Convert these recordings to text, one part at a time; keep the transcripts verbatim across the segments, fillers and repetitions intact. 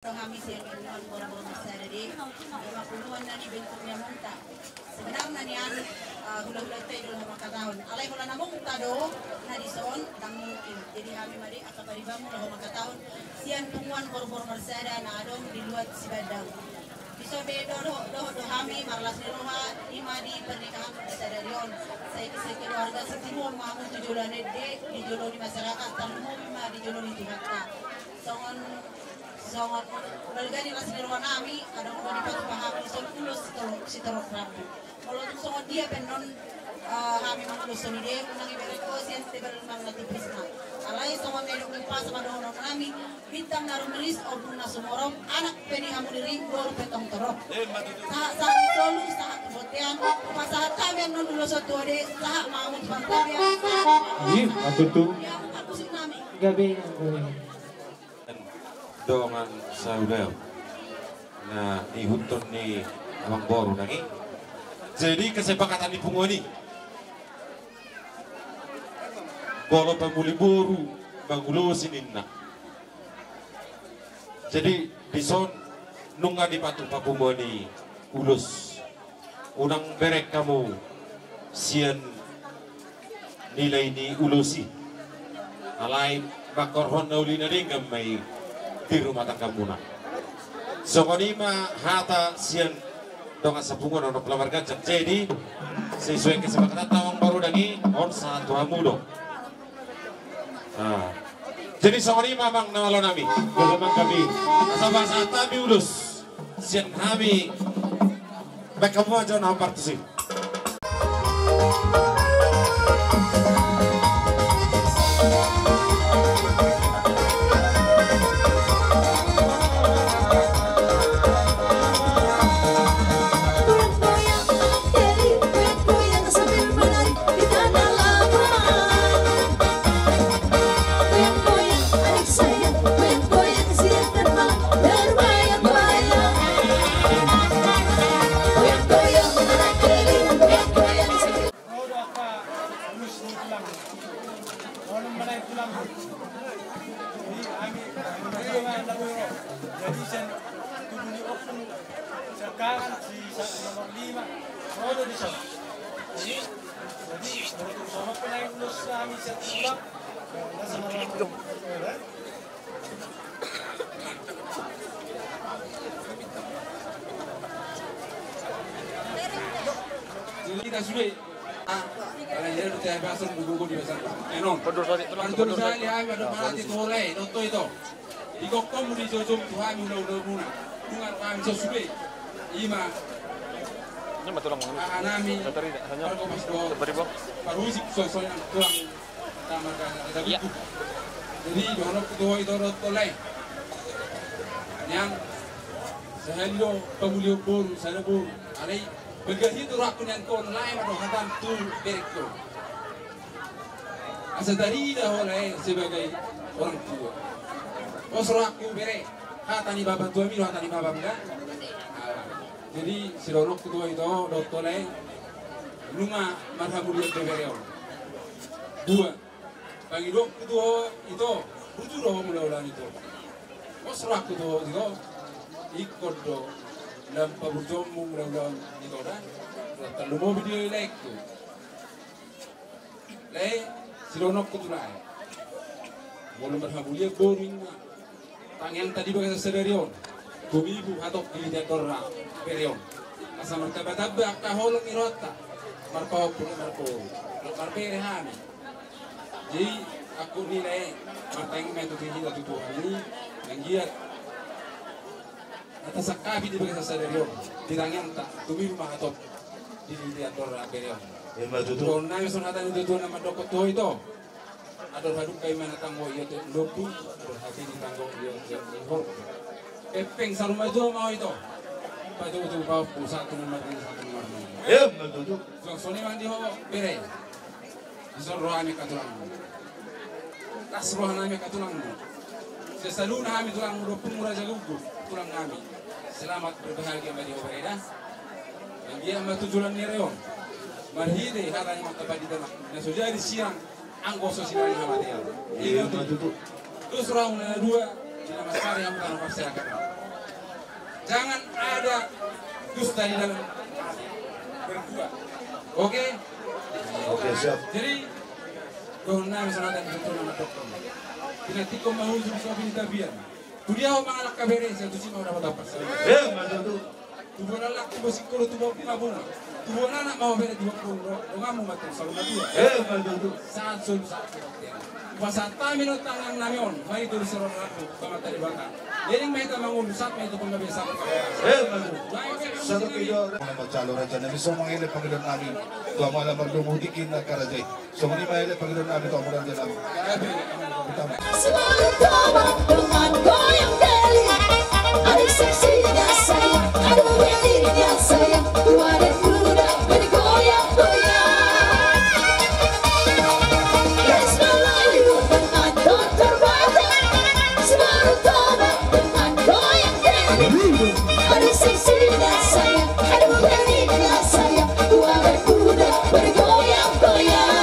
Ro hami sian punguan borbor marsada i, ima punguan na nibentuk ni amongta. Sebenarna nian, eh, hulahulanta i do laho mangkatahon. Alai holan amongta do na dison, ndang mungkin. Jadi hami ma di angka paribanmu laho mangkatahon sian punguan borbor marsada na adong di Luat Sibandang. Dison be do, do, dohot do hami marlas ni roha, ima di pernikahan sadari on. Sai, sai keluarga sitiruon ma hamu tu joloan ende, di jolo ni masyarakat, tarlumobi ma di jolo ni Tuhanta. Songon, songon balga ni las ni roha nami, adong do dipatupa hami dison ulos sitorop, sitorop rambu. Molo tung songon dia pe annon, eh, hami manguloshon i, de, unang iberek ho sian tebel manang na tipisna. Alai songon na nidok ni umpasa ma dohonon nami, bintang na rumiris, ombun na sumorop, anak pe di hamu niri, boru pe tong torop. Sahat, sahat ni solu, sahat tu bontean, pasahat hami annon ulos on tu ode, sahat ma hamu tu panggabean, sahat ma hamu. Iya, ma tutu. Di hamu parmusik nami. Gabe, gabe. Dongan saudara na ihuthon ni amangboru nami. Jadi kesepakatan di punguan i, molo pamuli boru mangulosi ninna. Jadi dison nunga dipatupa punguan i ulos. Unang berek hamu sian nilai ni ulos i. Alai mangkorhon na uli na denggan ma i di rumah tanggamuna. Songon i ma hata sian dongan sapunguan Honor Pelamarganjang. Jadi sesuai kesepakatanta amangboru nami, on sahat tu hamu do. Ah. Jadi songon i ma amang na malo nami. Gabe amang gabe. Asa pasahat hami ulos sian hami. Baen hamu ma jo na hombar tusi. Ro do angka ulos ni tulang. Olo ma nai tulang. Jadi hami, hami ma na laho ro. Jadi sian tubu ni ompung, sian Kangan, si sa-, nomor lima. Ro do dison. Jadi, jadi, molo tung songon pe nai ulos hami sian tulang. Na sama ro. Jadi na sude. Ah, ala dia do tea bason buku di bason. Enon. Panjor sali hami adong marhata tu ho lae, dohot ho ito. Digokkonmu dijojom tu hami ulaonmuna. Nunga hami so sude. Ima. Ini betul nami. Parhobas do. Parhusip songon i nang tulang. Jadi dohononku tu ho ito dohot ho lae. Nian sahali do pamulion boru, sada boru. Alai bagas i tu rohangku nian tu ho lae ma do hatam tu berengku. Asa tarida ho lae sebagai orang tua. Pos rohangku bere, hata ni bapa tuami do hata ni bapam da. Jadi sidohononku tu ho ito dohot ho lae. Nunga marhamulian do bere on. Dua. Pangidoanku tu ho ito, burju do ho mulaulaon ito. Pos rohangku tu ho ito, ingkon do lam paburjuonmu mulaulaon ito da. Tarlumobi di laengku. Lae, sidohononku tu lae. Molo marhamulian boru inna. Tangiangta di bagasan sadari on. Tumibu hatop dilehon ni andorra bere on. Asa martambatamba angka holong ni rohanta. Marpahompu dohot marboru. Dohot marbere hami. Jadi, angkup ni lae, martangiang ma i tu hita tu Tuhan i, anggiat na tasangkapi di bagasan sadari on, di tangiangta, tumibu ma hatop dilehon ni andorra bere on. Ima tutu. Dohonon nami songon hata ni natuatua na mandok tu ho ito. Andor hadungka ima na tanggo i otik ni lombu, andor hatiti tanggo i otik ni horbo. Pengpeng saur matua ma ho ito. Patutu pahompu sahat tu na marnini, sahat tu na marnini. Ima tutu. Songon i ma di ho bere. Dison ro hami angka tulangmu. Las roha nami angka tulangmu. Sian saluhutna hami tulangmu dohot ompungmu Raja Guguk, tulang nami. Selamat berbahagia ma di ho bere da. Anggiat ma tu joloan ni ari on. Marhite hata ni amanta pandita na so jadi sirang anggo so sirang hamatean. Ima tutu. Dos rohamu na dua, di na mansari hamu tano parserahan. Jangan ada dusta di dalam berdua. Oke? Oke, siap. Jadi, dohonon nami songon na tadi, betul nama dokter. Pinantikkon ma hujur so pinta bian. Tu dia ho mangalangka bere, sai tusi ma ho dapot parsaulian. Eh, betul tu. Tubuan laklak, tubuan singkoru, tubuan bunga-bunga. Tubuan anak ma ho bere, tubuan donganmu ma tu saur matua. Eh, betul tu. Sahat solu sahat. Pasahat hami do tangan nami on, ma i tu soro rabu, Amanta Debata. Jadi ma hita mangolu, sahat ma hita panggabean, sahat ma hita. Eh, betul. Baik, baik, satu baik. Video. Molo mansai raja nami, songon i ma pangidoan nami tu Amanta Mardomu di kina karaja i. Songon i ma pangidoan nami tu Amanta Mardomu. Utama. Selalu toma dengan goyang deli. Adik seksinya sayang, aduh delinya sayang. Tua dan muda bergoyang-goyang. Garis Melayu dengan dokter Batak. Selalu toma dengan goyang deli. Adik seksinya sayang, aduh delinya sayang. Tua dan muda bergoyang-goyang.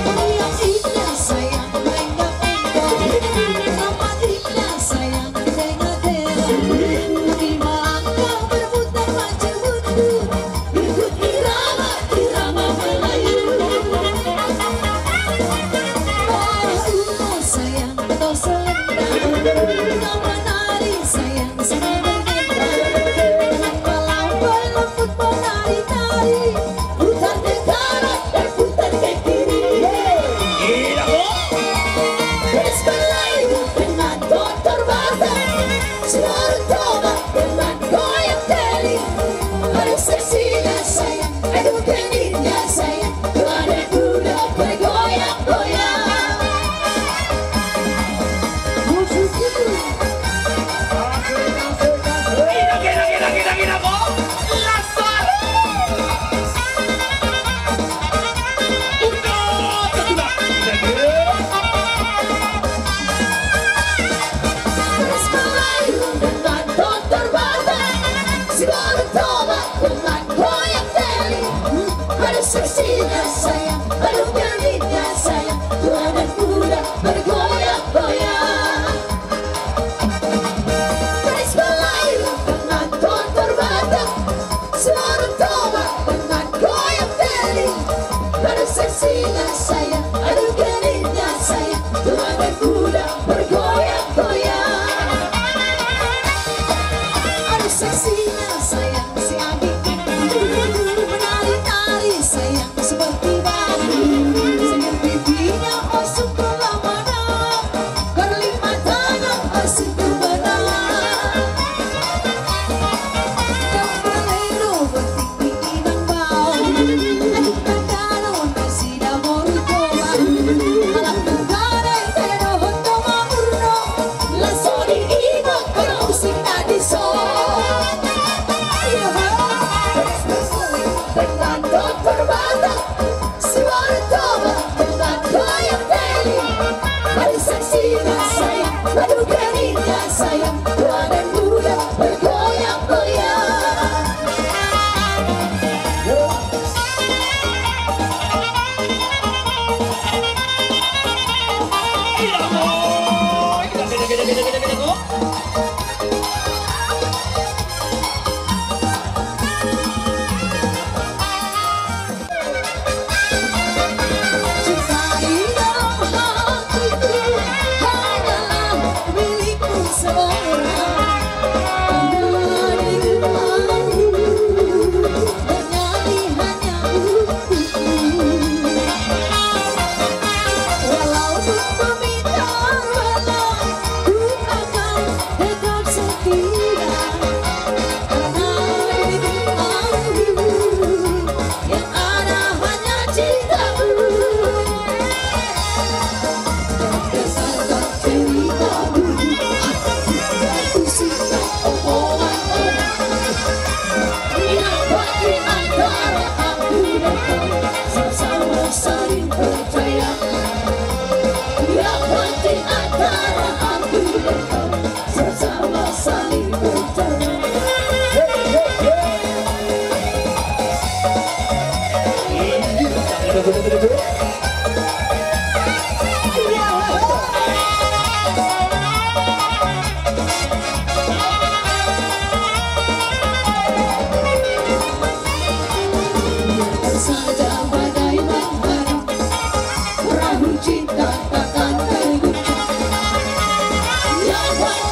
Meriah indah sayang, lenggak-lenggok. Ramah indah sayang, tengah-tengah. Lima langkah berputar maju mundur. Berikut irama, irama Melayu. Oh, sayang, kau selendang. Kau menari sayang, seni bergendang. Malam berlemput menari-nari. Putar ke kanan dan putar ke kiri. Gila, Bos. Garis Melayu dengan dokter Batak. Selalu toma dengan goyang deli. Aduh seksinya sayang, aduh delinya sayang. Tua dan muda bergoyang-goyang. Musik itu. Asik, asik, asik. Gila, gila, gila, gila, gila, Bos. Lasar. Garis Melayu dengan dokter Batak. Selalu toma dengan goyang deli. Aduh seksinya sayang, aduh delinya sayang. Tua dan muda bergoyang-goyang. Garis Melayu dengan dokter Batak. Selalu toma dengan goyang deli. Aduh seksinya sayang, aduh delinya sayang. Tua dan muda bergoyang-goyang. Aduh seksinya sayang, si Adi. Menari-nari sayang seperti batu. Senyum pipinya, oh sungguh lamana. Berlima tangan, oh sungguh berat. Kau berlero bertinggi inang bau. Aduh, kandalo nasida boru toba. Alam negara yang tidak dohot toba murno. Langsung diingat kalau musim tadi so. Iya, ha? Dengan dokter Batak. Selalu toma dengan goyang deli. Aduh seksinya sayang, aduh delinya sayang. Tua dan muda bergoyang-goyang.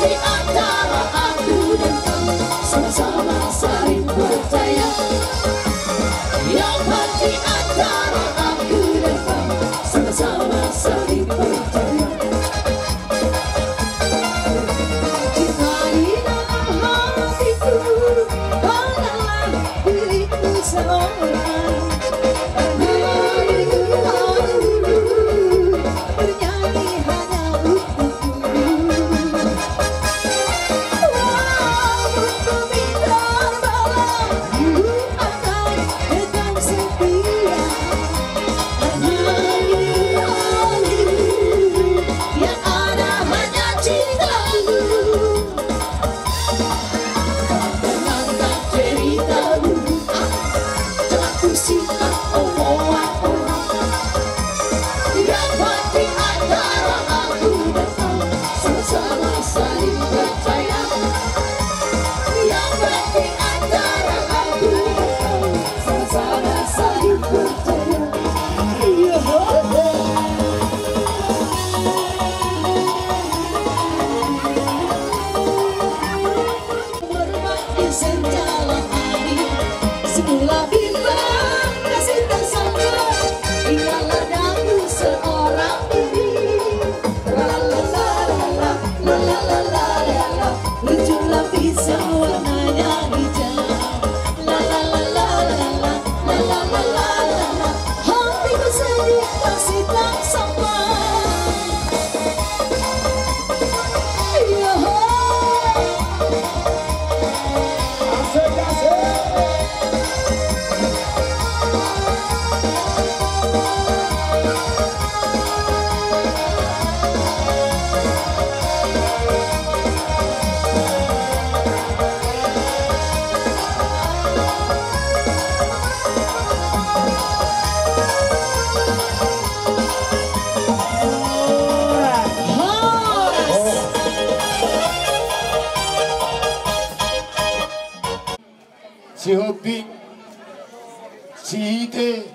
Di antara aku dan kau, sama-sama saling percaya. Yang penting antara aku dan kau, sama-sama saling percaya. Cinta di dalam hatiku, kau adalah diriku seorang. Bernyanyi hanya untukmu. Walaupun bumi terbelah, ku akan tetap setia. Hanya dirimu yang ada, hanya cintamu. Kau tenangkan cerita dulu, ah, jangan pusingkan omongan orang. Yang penting antara aku dan kau, sama-sama saling percaya. Yang penting antara aku dan kau, sama-sama saling percaya. Iya. Bermain senja lamari, semula bimbang kasih tersangka, tinggallah daku seorang diri. La la la la la, la la la la la la, luculah pisang warnanya hijau. La la la la la, la la la la la, hatiku sedih kasih tak sampai. Sihombing, Siite,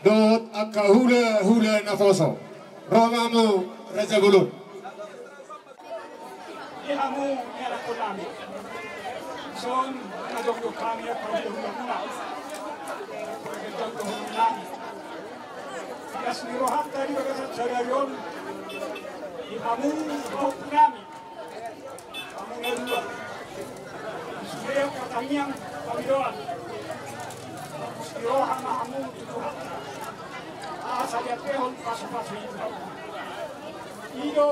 dohot angka hulahula naposo. Ro ma hamu Raja Bolon. Di hamu ianakhonnami. Dison na jongjong hami angka hulahula. Jongjong hulahula. Di las ni rohanta di bagasan sadari on, di hamu pahompunami, hamu na dua, sude angka tangiang pangidoan. Di roha ma hamu tu Tuhanta, asa diantehon pasupasu ni Tuhanta. I do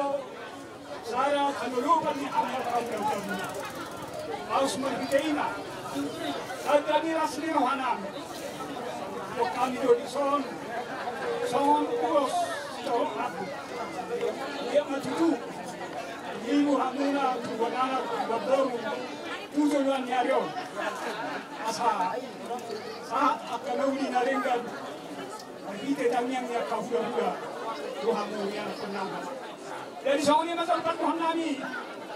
sada hanolopan ni amal hamu na hujamuna. Laos marhite i ma, tanda ni las ni rohanami. Didok hami do dison songon ulos sitorop rambu. Dia ma tutu, ibu hamuna, tubuan anak, tubuan boru, tu joloan ni ari on. Asa sahat angka na uli na denggan. Marhite tangiang ni angka hulahula, tu hamu ianakhonnami. Jadi songon i ma jolo pandohannami,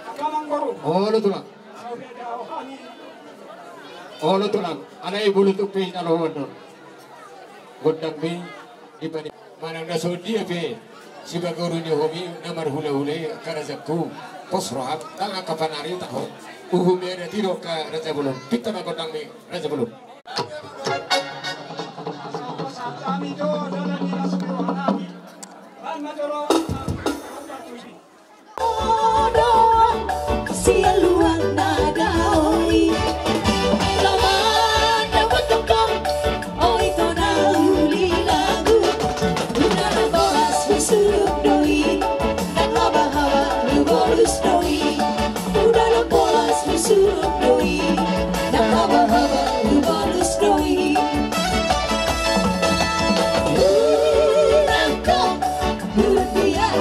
angka amangboru. Olo tulang. Saur ni da rohami. Olo tulang. Alai bulutuk pe hita lohoan do. Gondang be, di padi. Manang na songon dia pe sibagoru ni hami na marhulahula i angka rajaku. Pos roham, ndang angka panari taho. Uhum i adat i do angka Raja Bolon. Pinta ma gondangmi Raja Bolon. Sialuan na dao i. Lawan na botongkong, oi tona uli lagu. Uda na bolas husuruk do i. Nang haba-haba hubolus do i. Uda na bolas husuruk do i. Nang haba-haba hubolus do i. Uda na bolas husuruk do i.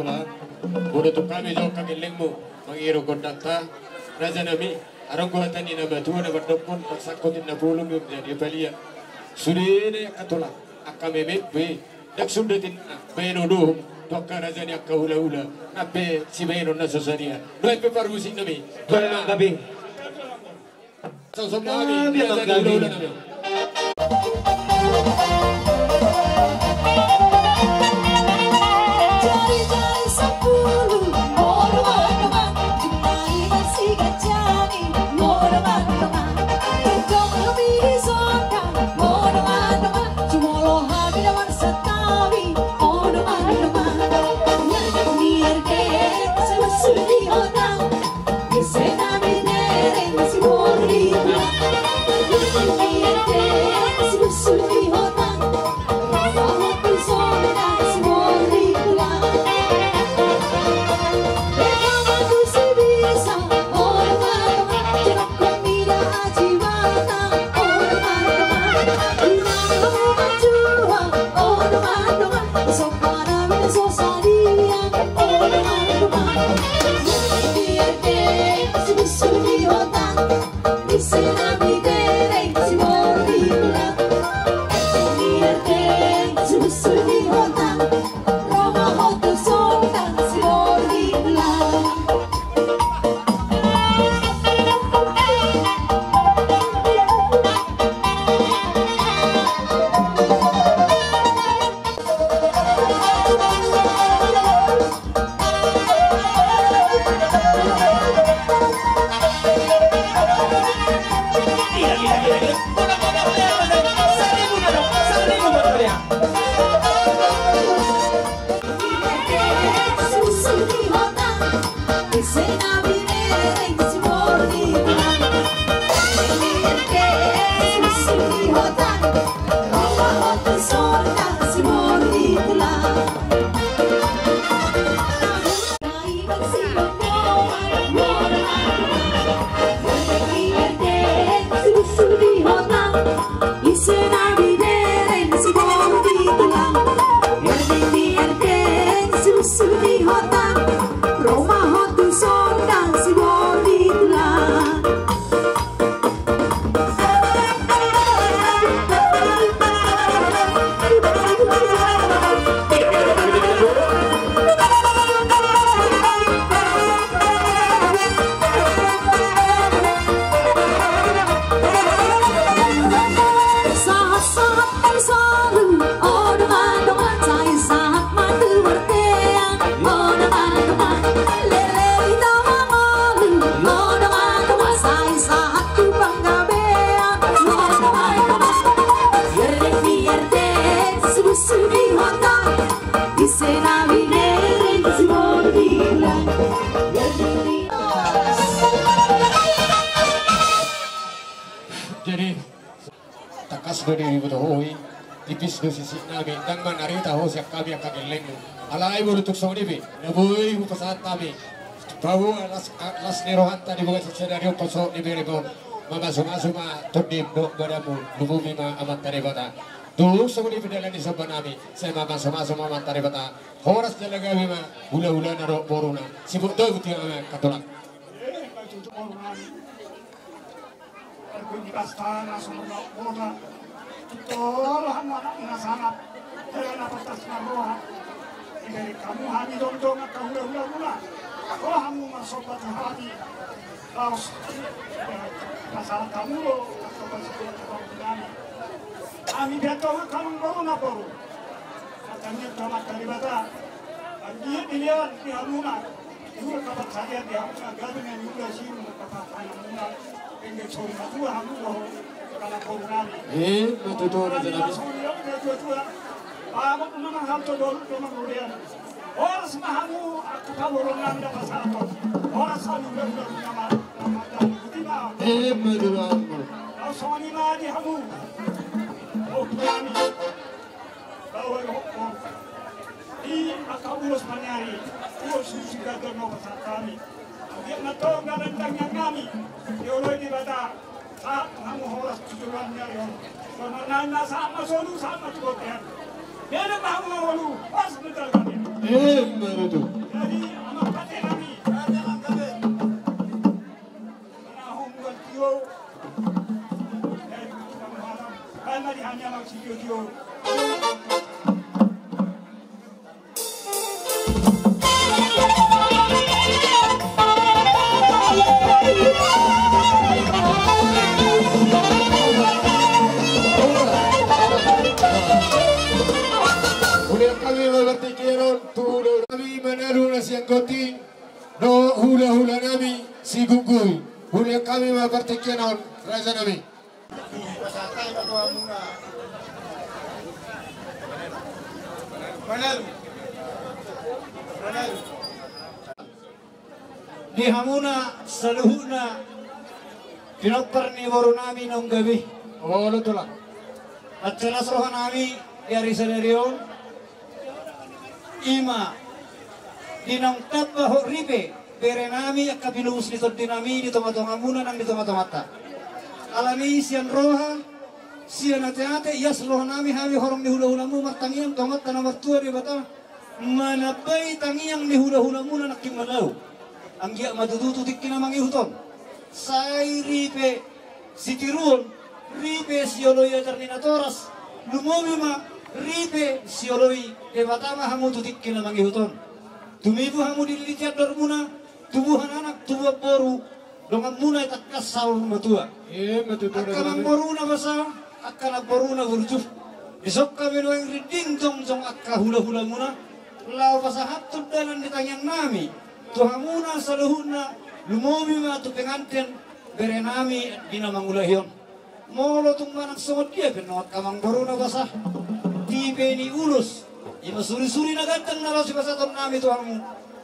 Molo tung hami jo angka gellengmu mangido gondangta, raja nami, adong do hata ni na matua na mandokkon, parsangkut ni na polum do jadi palia. Sude na angka tulang, angka memet be, ndang sunda tinna baenon dohot tu angka raja ni angka hulahula, nang pe sibaenon na so sadia. Nuaeng pe parmusik nami. Baen ma. Gabe. Sosok nami, nami, raja ni hulahula nami. Jadi, tangkas do diboto ho i, tipis do sisiknami, ndang manarita ho sian hami angka gellengmu. Alai molo tung songon i pe, na boi hupasahat hami. Paboa las, las ni rohanta di bagasan sadari on, pasohot ni berem on. Mamasumasu ma tondi dohot badanmu, lumobi ma Amanta Debata. Tung songon i pe dalan ni sombanami, sai mamasumasu ma Amanta Debata. Horas jala gabe ma hulahulana dohot boruna. Sibuk do buti ma angka tulang. Margohi basta na so murna bona. Tolo hamu anak na sangap, hela na pantas marroha. Dibereng hamu hami jongjongan angka hulahulamuna. Ro hamu marsomba tu hami. Laos pasahat hamu do angka parsidohot ni pahompunami. Hami pe antong angka amangboru na boru. Hata ni Amanta Debata. Anggiat dilean di hamuna. Iula angka pansarian di hamuna, gabe na niula siru angka pahananmuna. Denggan sori matua hamu dohot angka amangboru nami. Ima tutu, raja nami. Sori hamu natuatua. Bagot na manghalto, dohot na manggodean. Horas ma hamu angka pamoruon nami na pasahathon. Horas hamu hulahula na ma, na mandani. Ima tutu. Laos songon i ma di hamu. Oh, nami. Bawa rohangkon. Di angka ulos maniari, ulos susu gagal mau pasahat hami. Anggiat na tong dalan tangiang nami. Dioloi Debata, sahat hamu horas tu joloan ni ari on. Songon na sahat ma solu, sahat ma tu bontean. Bere ma hamu mangolu, pas betul kami. Emma tutu. Hulean hami ma partingkian on tu hulahula nami Manalu na sian Gonting dohot hulahula nami Sigungguy. Hulean hami ma partingkian on, raja nami. Di hamuna saluhutna pinompar ni boru nami naung gabe. Olo tulang. Mansai las roha nami di ari sadari on. Ima di naung tamba hot ripe bere nami angka pinobus ni tondi nami di tonga-tongamuna nang di tonga-tonganta. Alani sian roha, sian ate-ate, ias roha nami hami horong ni hula-hulamu martangiang tu Amanta na martua Debata manambai tangiang ni hula-hulamuna nangkin ma laho. Anggiat ma tutu tu tingki na mangihut on sai ripe sitiruon, ripe sioloi ajar ni natoras, lumobi ma ripe sioloi Debata ma hamu tu tingki na mangihut on. Tumibu hamu di litian dormuna, tubuan anak, tubuan boru, donganmuna i tangkas saur matua. Emma tutu. Angka namboruna basa, angka namboruna burju. Dison hami nuaeng rinding jongjong angka hula-hulamuna laho pasahathon dalan ni tangiang nami tu hamuna saluhutna, lumobi ma tu penganten bere nami di na mangulahi on. Molo tung manang songon dia pe nuaeng angka namboruna basa, tipe ni ulos, ima suri-suri na ganteng na laho sipasahaton nami tu hamu.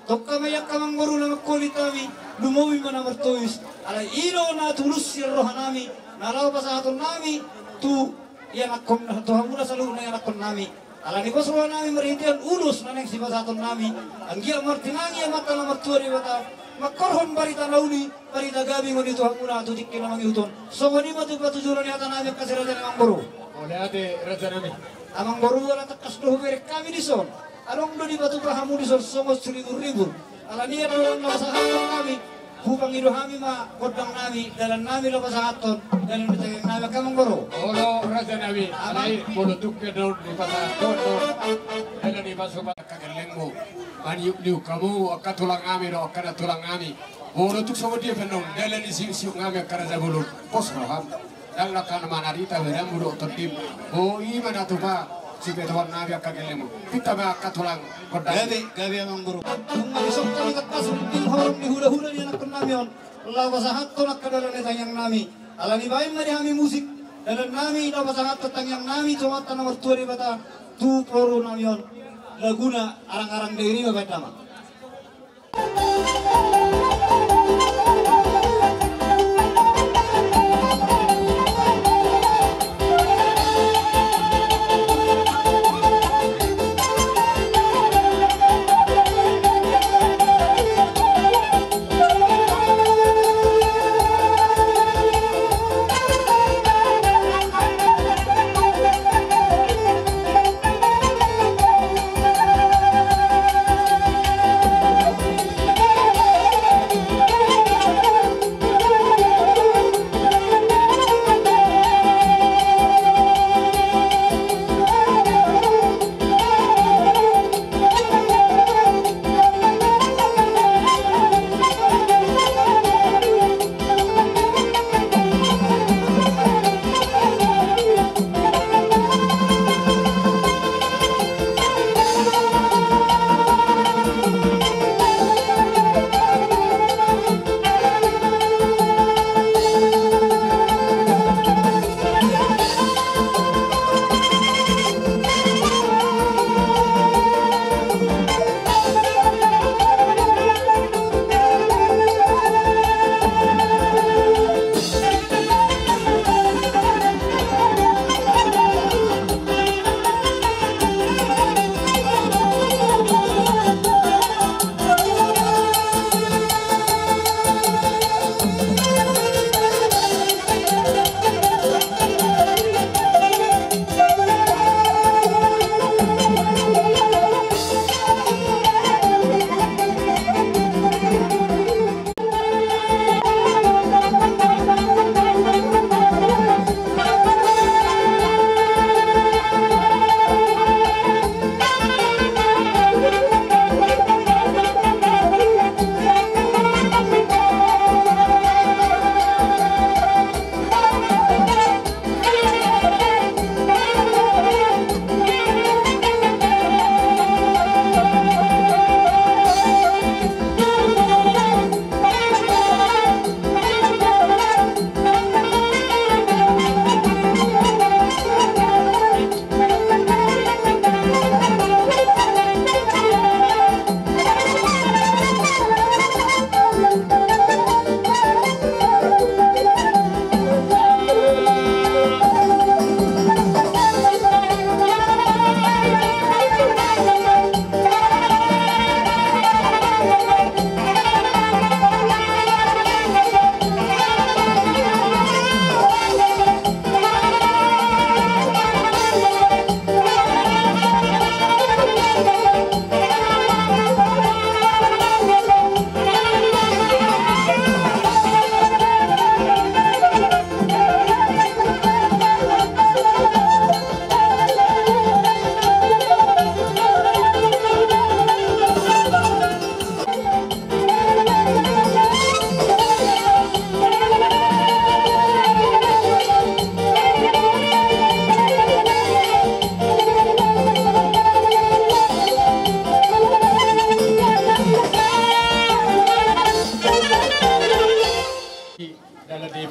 Tongka ma i angka namboruna mangkolit hami, lumobi ma na martois. Alai i do na tulus sian roha nami na laho pasahaton nami tu ianakhon, tu hamuna saluhutna ianakhon nami. Alani pos roha nami marhitean ulos na naeng sipasahaton nami, anggiat martinangi Amanta na martua Debata mangkorhon barita na uli, barita gabe ngoni tu hamuna tu tingki na mangihut on. Songon i ma tu patujuhon ni hata nami angka si raja nami amangboru. Mauliate raja nami. Amangboru, ala tangkas do hubereng hami dison, adong do dipatupa hamu dison songon siribur-ribur. Alani i adalan na pasahathon nami, hupangido hami ma gondang nami, dalan nami laho pasahathon dalan ni tangiang nami angka amangboru. Olo raja nami. Amang. Alai molo tung pe naung dipasahathon dalan ni pasupasu angka gellengmu, maniuk-niuk hamu angka tulang nami dohot angka nantulang nami. Molo tung songon dia pe naung dalan ni siuk-siuk nami angka raja bolon, pos roham. Ndang na angka na manarita badanmu dohot tondim. Boi ma na tupa sipatupaon nami angka gellengmu. Pinta ma angka tulang gondang. Gabe, gabe amangboru. Dung na dison hami tangkas rinding horong ni hula-hula ni anakhon nami on laho pasahathon angka dalan ni tangiang nami. Alani baen ma di hami musik dalan nami laho pasahathon tangiang nami tu Amanta na martua Debata tu boru nami on. Laguna Arang-arang Dairi ma baen nama.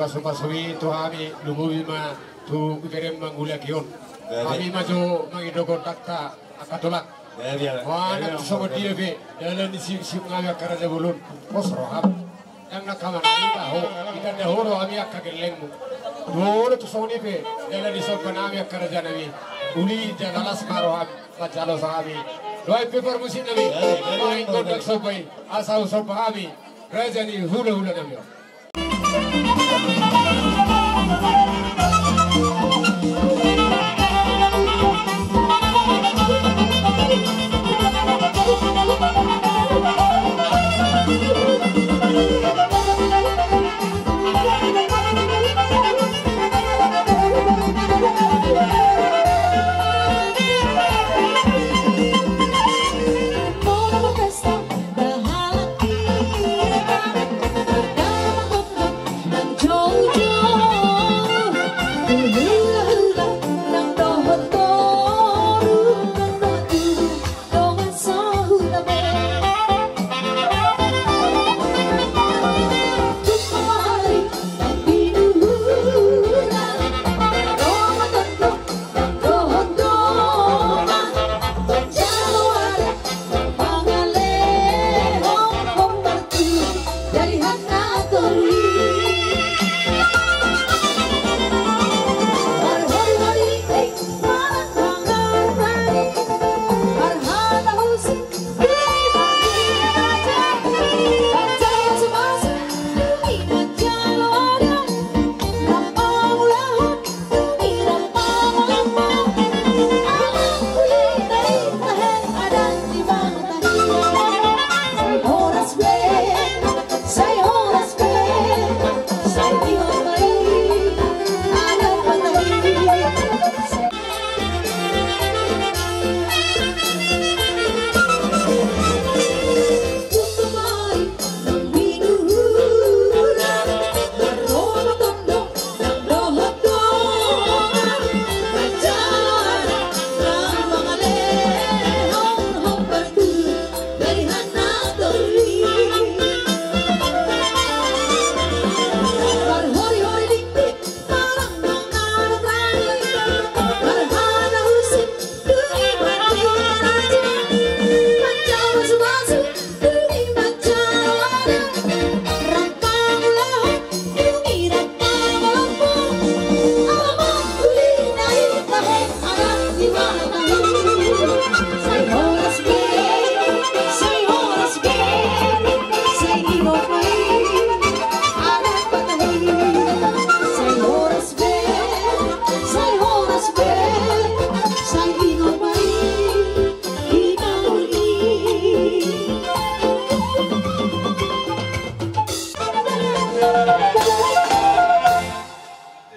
Pasu-pasu i tu hami, lumobi ma tu iberem mangulaki on. Hami ma jo mangido gondangta angka tulang. Manang tu songon dia pe dalan ni siup-siup nami angka raja bolon, pos roham. Ndang na kaman hami taho, itanda ho do hami angka gellengmu. Dohot tu songon i pe dalan ni somba nami angka raja nami, uli jala las ma roham manjalo hami. Dohot pe parmusik nami, main gondang somba i, asa husomba hami raja ni hula-hula nami on.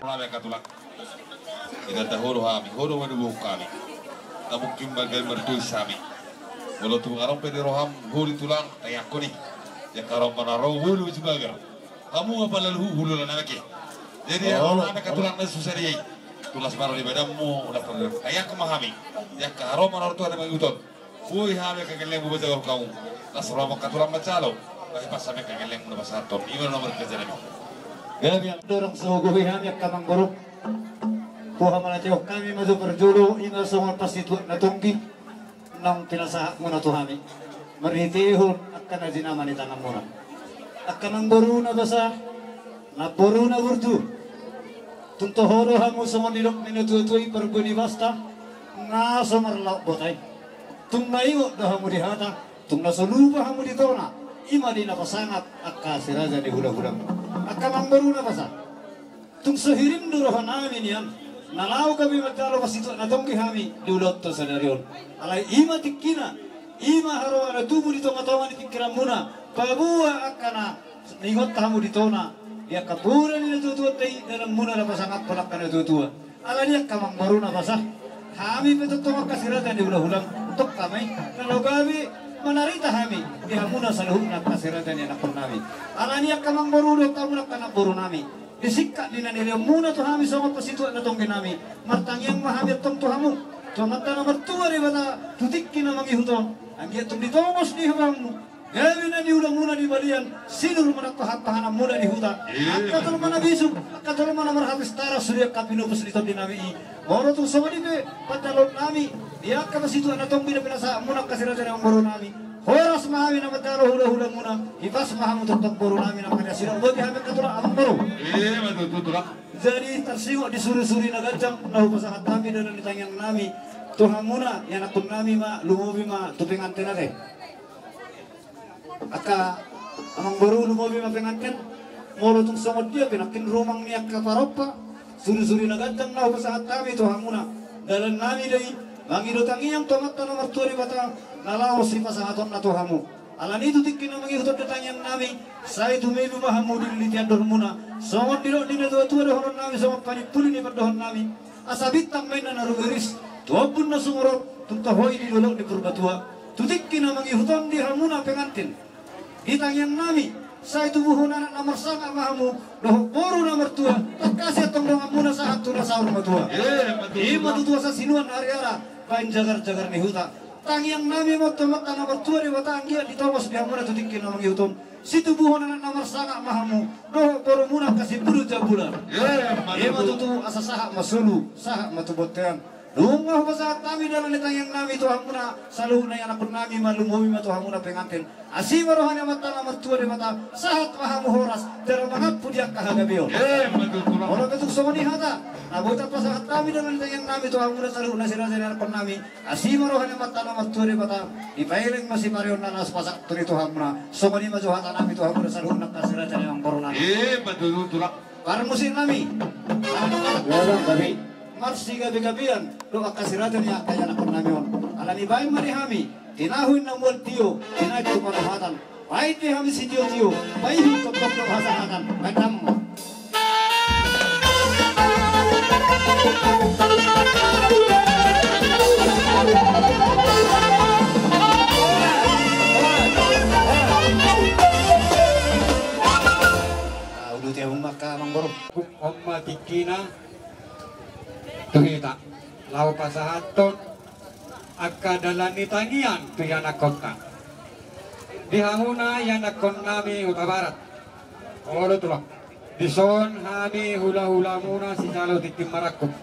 Hami angka tulang, itanda ho do hami, ho do manobohon hami. Ndang mungkin bagen martulis hami. Molo tung adong pe di roham holi tulang, tangiangkon i. Di angka roham na ro holi uju bager. Hamu ma pala luhu hulula na meke. Jadi, oh, hami angka tulang na susah dia i. Tulas ma ro di badanmu, ulas ma ro di badanmu. Tangiangkon ma hami. Di angka haroa ma na ro Tuhan na mangihut on. Boi hami angka gellengmu bajagon hamu. Las roham angka tulang manjalo. Bahen pas hami angka gellengmu na pasahathon. Ima na nomor kerja nami. Gabe angka dorong sogohi hami angka amangboru. Boha manatihon hami ma jo parjolo, ima songon pasituak na tonggi. Naung pinasahatmuna tu hami marhitehon angka na jinama ni tanganmuna. Angka amangboru na basa, namboru na burju. Tung toho do hamu songon nidok ni natua-tua i parbue ni basta, na so marlaok bota i. Tung na ingot do hamu di hata, tung na so lupa hamu di tona, ima di na pasangap angka si raja ni hula-hulamu. Angka amangboru na basa. Tung so hirim do roha nami nian, na laho gabe manjalo pasituak na tonggi hami di ulaonta sadari on. Alai ima tingkina, ima haroa na tubu di tonga-tonga ni pingkiranmuna, paboa angka na ingot hamu di tona, di angka poda ni natua-tuanta i, dalanmuna na pasangaphon angka natua-tua. Alani i angka amangboru na basa, hami pe tongtong angka si raja ni hula-hulamu, tongka ma i, na laho gabe manarita hami di hamuna saluhutna angka si raja ni anakkon nami. Alani i angka amangboru dohot hamuna angka namboru nami. Di singkat ni na nilehonmuna tu hami songon pasituak na tonggi nami, martangiang ma hami antong tu hamu, tu Amanta na martua Debata, tu tingki na mangihut on, anggiat tung ditongos ni habangmu, Gabe na niulamuna di balian, sinur ma nang pahanpahananmuna di huta. Angka jolma na bisuk, angka jolma na marhapistara, sude angka pinopus ni tondinami i. Molo tung songon i pe panjaloonnami di angka na situan na tonggi na pinasahatmuna, angka si raja ni amangborunami. Horas ma hami na manjalo hulahulamuna, hipas ma hamu tongtong borunami, nang pe na sidok boti hami angka tulang amangboru. Jadi tarsingot di surisuri na ganjang na hupasahat hami dalan ni tangiangnami tu hamuna, ianakkonnami ma, lumobi ma tu penganten ate. Angka amangboru, lumobi ma penganten. Molo tung songon dia pe nangkin rumang ni angka parompa, surisuri na ganjang na hupasahat hami tu hamuna. Dalannami do i, mangido tangiang tu Amanta na martua Debata na laho sipasahatonna tu hamu. Alani i tu tingki na mangihuthon do tangiangnami, sai tumibu ma hamu dililiti andormuna. Songon nidok ni natuatua dohononnami, songon panimpuli ni pandohannami. Asa bintang ma inna na rumiris tu ombun na sumurop, tung toho i di dolok ni Purbatua. Tu tingki na mangihuthon di hamuna penganten, di tangiangnami, sai tubuhon anak na marsangap ma hamu dohot boru na martua, tangkas i antong donganmuna sahat tu na saur matua. Ima tutu asa sinuan ni ari ara, baen jagarjagar ni huta. Tangiangnami ma tu Amanta na martua Debata, anggiat ditongos di hamuna tu tingki na mangihuthon, situbuhon anak na marsangap ma hamu dohot borumuna angka simbulun jambulan. Ima tutu asa sahat ma solu, sahat ma tu bontean. Nunga hupasahat hami dalan ni tangiangnami tu hamuna saluhutna, ianakkonnami ma, lumobi ma tu hamuna penganten. Asi ma roha ni Amanta na martua Debata, sahat ma hamu horas, jala mangampu di angka hagabeon. Molo pe tung songon i hata na boi tapasahat hami dalan ni tangiangnami tu hamuna saluhutna si raja ni ianakkonnami, asi ma roha ni Amanta na martua Debata, dipaeleng ma sipareonna na so pasahat tu hamuna. Songon i ma jo hatanami tu hamuna saluhutna angka si raja ni amangborunami. Parmusiknami, marsigabegabean do angka si raja ni angka ianakkonnami on. Alani i baen ma di hami, tinahu inna mual tio, tinaek tu pandohatan. Baen di hami sitiotio, paihut tongtong do hasahatan. Baen damang ma. Uduti hamu ma angka amangboru. On ma tingkina tu hita laho pasahathon angka dalan ni tangiang tu ianakkonna. Di hamuna ianakkonnami Hutabarat. Olo tulang, dison hami hulahulamuna sijalo tintin marangkup,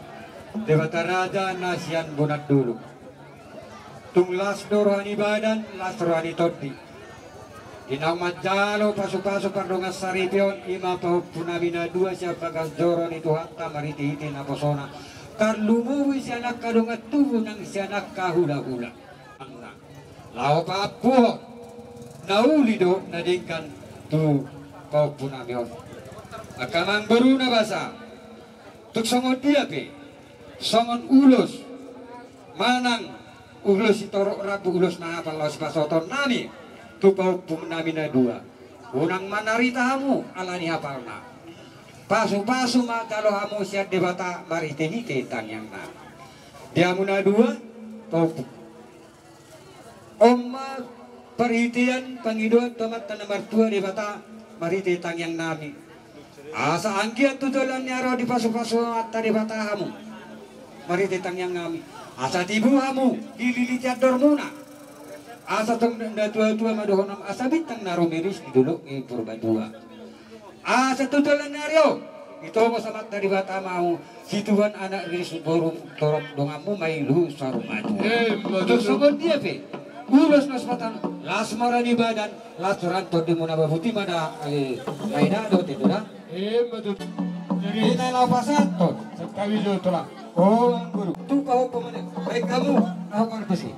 Debata Raja na sian bona dulu. Tung las do roha ni badan, las roha ni tondi. Di naung manjalo pasupasu pardongan saripeon, ima pahompunami na dua sian bagas joro ni Tuhanta marhitehite naposona, tarlumobi sian angka dongan tubu nang sian angka hulahula. Laho paampuhon na uli do na denggan tu pahompunami on. Angka amangboru na basa, tung songon dia pe, songon ulos manang ulos sitorop rambu, ulos na hapal laho sipasahatonnami tu pahompunami na dua, unang manarita hamu alani hapalna. Pasupasu ma jalo hamu sian Debata marhitehite tangiangnami. Di hamu na dua, pahompu. On ma parhitean pangidoan tu Amanta na martua Debata marhite tangiangnami. Asa anggiat tu joloan ni ari on dipasupasu Amanta Debata hamu marhite tangiangnami. Asa tibu hamu dililiti andormuna. Asa tong natuatua ma dohononnami, asa bintang na rumiris di dolok ni Purbatua. Asa tu joloan ni ari on ditongos Amanta Debata ma hamu, situbuhon anak riris, boru torop, donganmu ma i luhut saur matua. Tung songon dia pe ulos na so pasahat, las ma roha ni badan, las roha ni tondimuna. Ba boti ma da, eh, ai da do te do da. Hita laho pasahathon. Santabi jo tulang. O amangboru, tu pahompu ma ne. Baen hamu, ahu parmisi.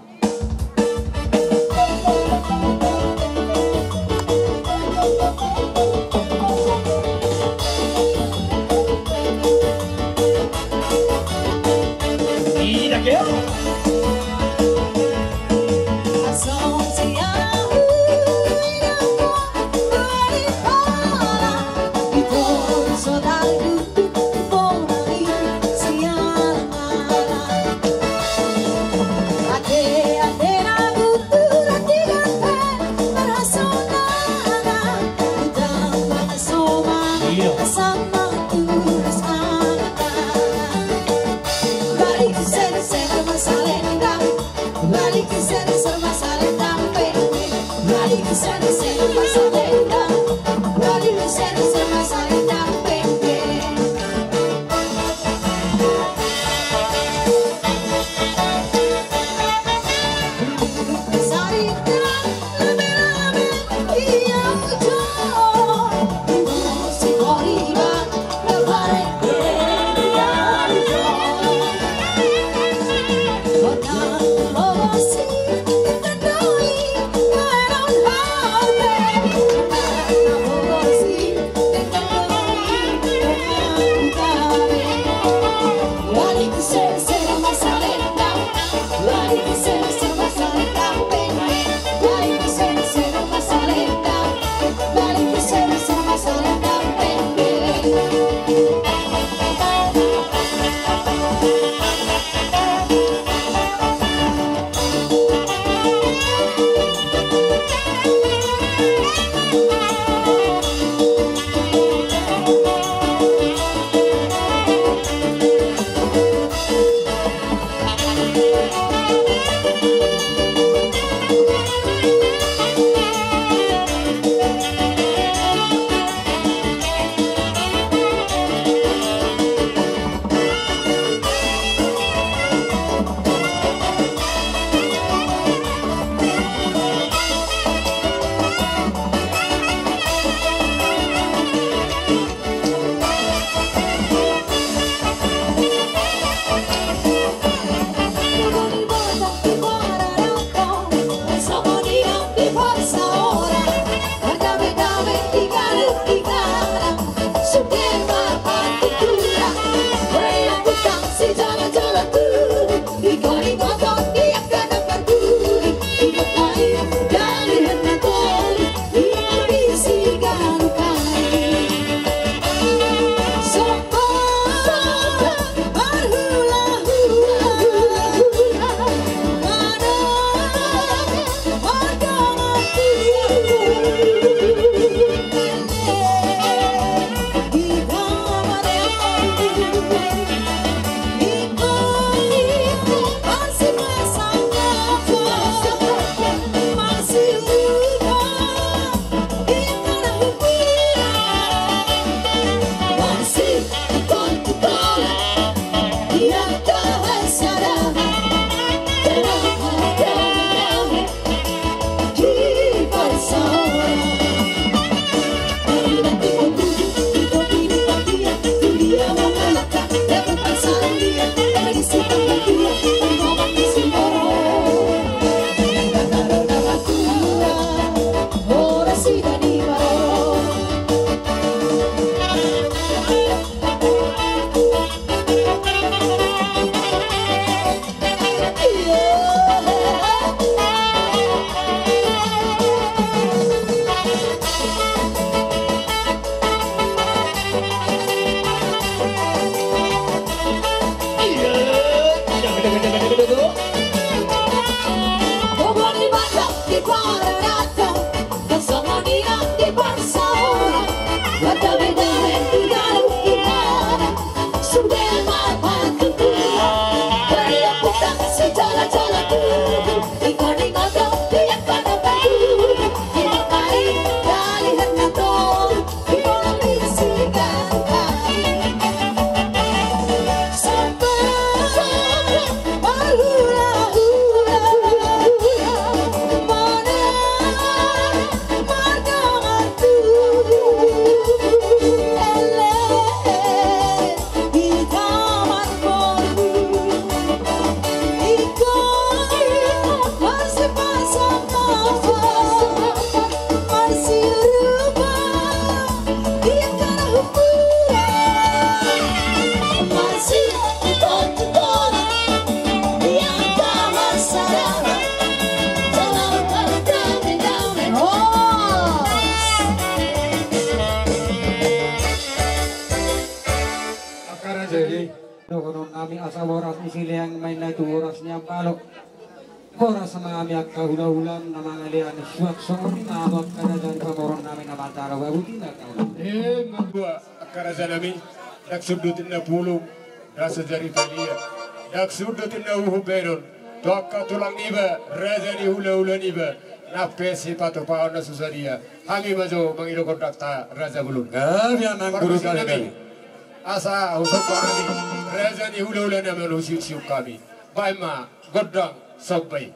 Jadi, dohonon nami asa boras ni Sileang ma inna tu boras ni Ambalo. Boras ma hami angka hulahulam na mangalean suang songon i ma hamu angka raja ni pamoruon nami na mandalo babuti na kaula. Emma tua angka raja nami, ndang sundut inna pulung, ndang sajari palian, ndang sundut inna uhum baenon, tu angka tulang niba, raja ni hulahula niba. Nang pe sipatupaon na so sadia. Hami ma jo mangido gondangta raja bolon. Gabe amang guru, gabe. Asa husomba hami raja ni hulahula na manusihon hami. Baen ma gondang somba i.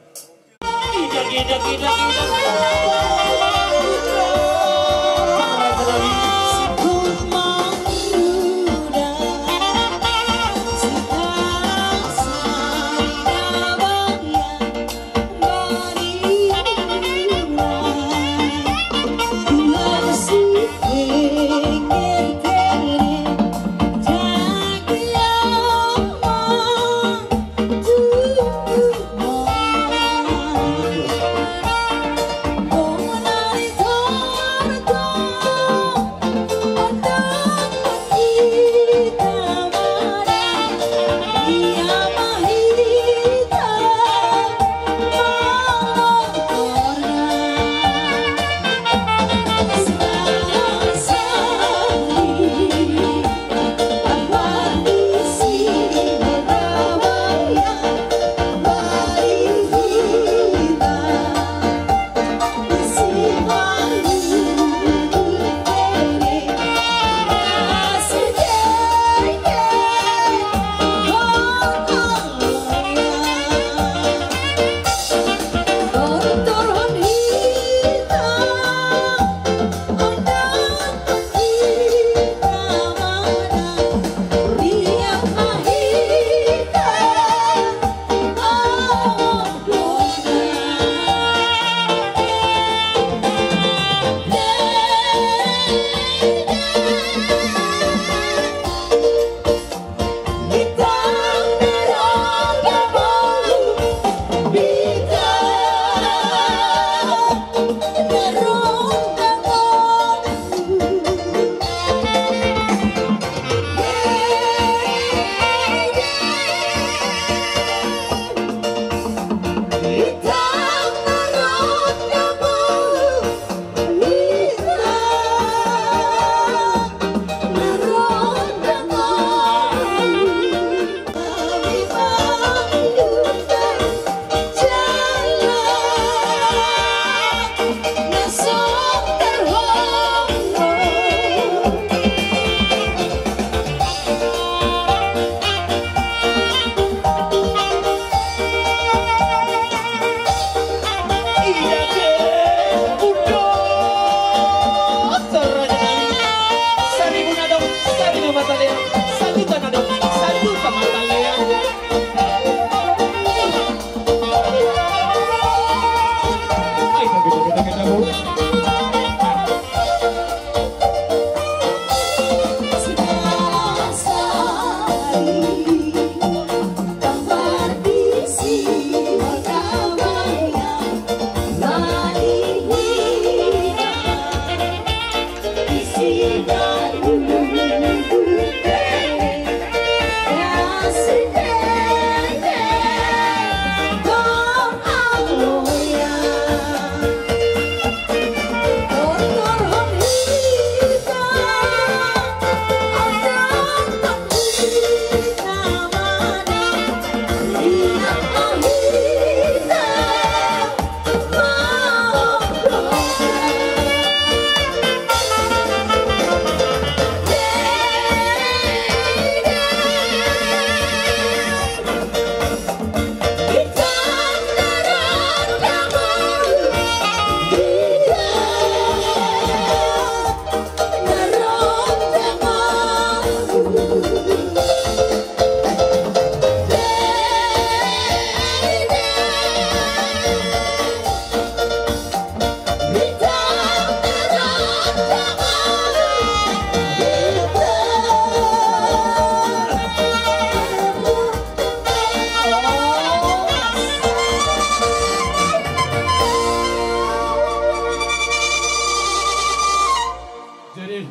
Jadi,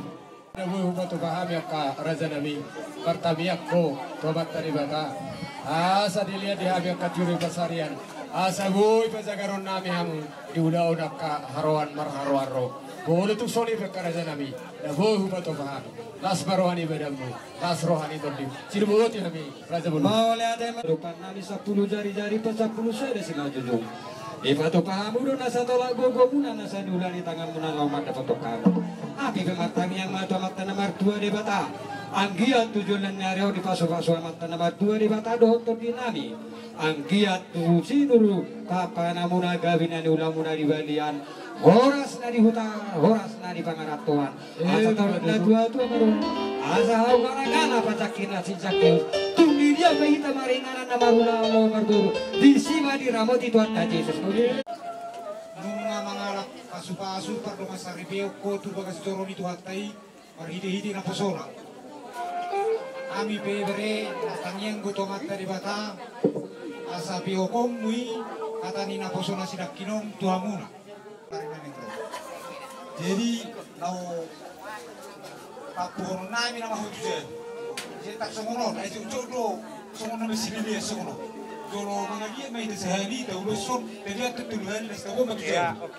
na boi hupatupa hami angka raja nami, martamiang ho tu Amanta Debata. Asa dilehon di hami angka tiur ni pansarian, asa boi panjagaron nami hamu di ulaon angka haroan marharoan ro. Molo tung songon i pe angka raja nami, na boi hupatupa hami. Las ma roha ni badanmu, las roha ni tondim. Sidung boti hami raja bolon. Mauliate ma. Rupan nami sampulu jari-jari pe sampulu sada simanjujung. Dipatupa hamu do nasa tolap gogomuna, nasa niula ni tanganmuna laho mandapothon hami. Hami pe martangiang ma tu Amanta na martua Debata, anggiat tu joloan ni ari on dipasupasu Amanta na martua Debata dohot tondinami. Anggiat tu sinur papanamuna, gabe na niulamuna di balian, horas na di huta, horas na di pangarantoan. Asa taon na tuatua ma do, asa hau manangala pajangki na si Zakeus. Tung di dia pe hita maringanan na marulaon laho marboru, disi ma diramoti Tuhanta Jesus. Nunga mangalap pasupasu pardongansaripeon ho tu bagas joro ni Tuhanta i marhitehite naposona. Hami pe bere martangiang do tu Amanta Debata asa peokonmu i hata ni naposona sinangkin on tu hamuna. Jadi laho pampuhonon nami nama ho tu jabu. Jadi tak songon on, ai jotjot do songon na masililia songon on. Jolo mangaliat ma hita sahali, tauloson, jadi atur tulu hali, las tabo ma tu jabu.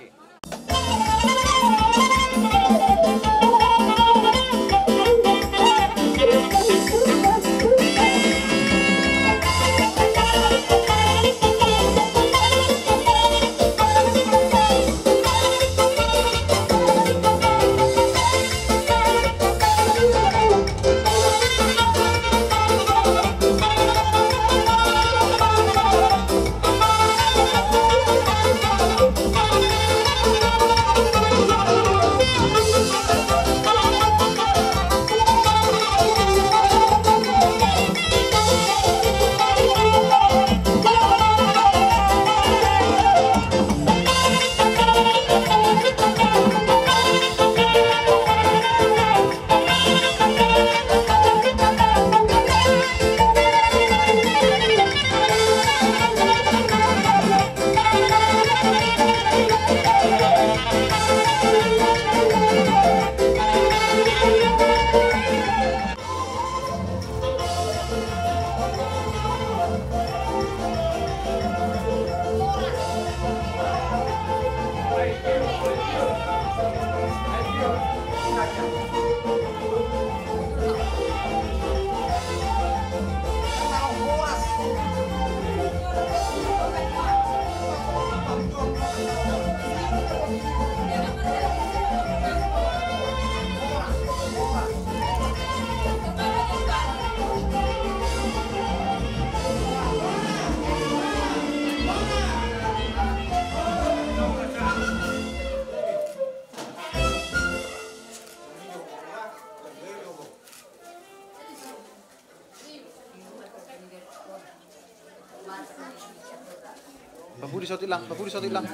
Babudi saotik lang, babudi saotik lang.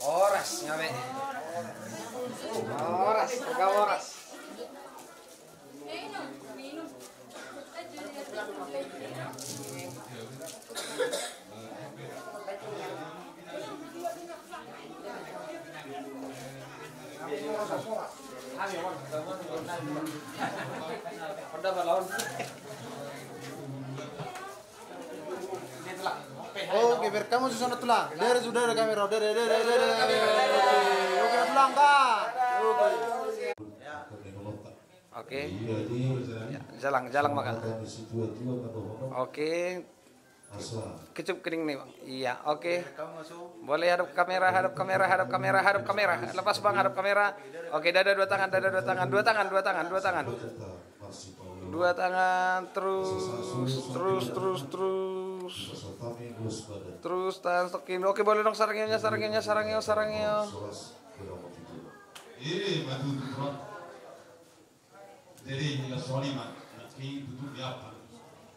Horas, ngame. Horas, horas. Oke, berkamu susun tulang. Dari sudah ada kamera. Dari, dari, dari, dari. Oke, tulang, Kak. Oke. Oke. Ya, jalang, jalang, Makal. Oke. Kecup kening nih, Bang. Iya, oke. Boleh hadap kamera, hadap kamera, hadap kamera, hadap kamera. Lepas, Bang, hadap kamera. Oke, dada dua tangan, dada dua tangan, dua tangan, dua tangan, dua tangan. Dua tangan, terus, terus, terus, terus. Terus, tangan stokin. Oke, boleh dong sarangnya, sarangnya, sarangnya, sarangnya. Jadi, inilah soal lima. Nanti tutup di apa?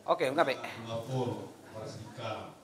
Oke, enggak, Be. Lapor, Mas Ika.